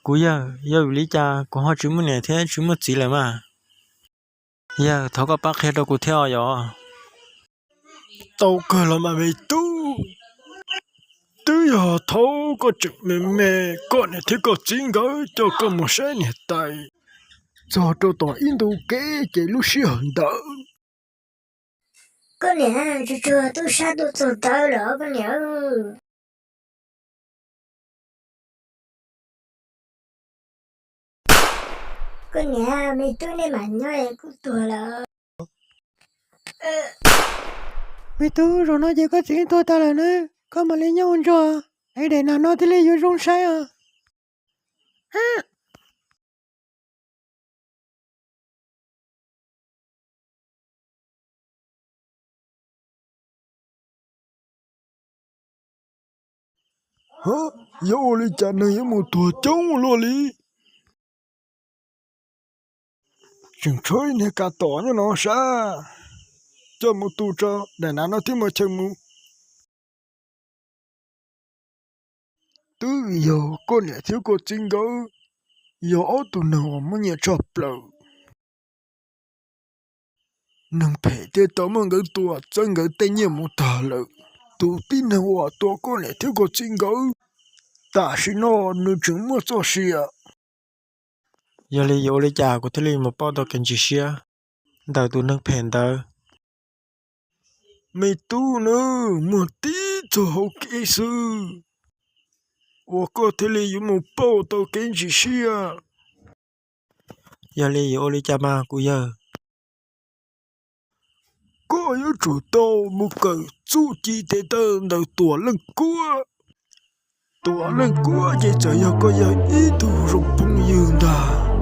Kuv yawg, yog vim li cas kuv ho tsis muaj niam thiab tsis muaj txiv lawm mas? Yawg, thov koj pab qhia rau kuv thiab os yog. Tau kawg los mas me tub. Twb yog thaum koj tseem me me, koj niam thiab koj txiv nkawd coj koj mus saib niam tais, txog rau tom ib ntu kev ces lub sij hawm ntawd. Koj niam, tsuag tsuag tub sab tuaj txog ntawd lawm koj niam. Koj niam, me tub nej mam nyob es kuv tuag lawm. Me tub, zaum no ces koj txiv tuag tas lawm na, koj mam li nyob ua ntsuag es daim nas no thiaj li yuav zoo saib os. Hab, yog ua li cas neeg yuav mus tuag coob ua luaj li? Tseem tshuav ib niag kav tom nyob no sab, coj mus tu tso, daim nas no thiaj muaj chaw mus. Twb yog koj niam thiab koj txiv nkawd yog ob tug neeg uas muaj nyiaj tshaj plaws. Neeg phem thiaj tau muab nkawd tua txawb nkawd tej nyiaj mus tag lawm. Tus tib neeg uas tua koj niam thiab koj txiv nkawd, tam sim no nws tseem muaj txoj sia. Yog li yuav ua li cas kuv thiaj li mus pauj tau kev ntsis siab ntawm tus neeg phem ntawd? Me tub nawb, muaj tib txoj hauv kev xwb uas koj thiaj li yuav mus pauj tau kev ntsis siab. Yog li yuav ua li cas mas kuv yawg? Koj yuav tsum tau mus kawm txuj ci tes taw ntawm Tuam Leej Kuab. Tuam Leej Kuab ces txawm yog koj yawg ib tug zoo phooj ywg ntag.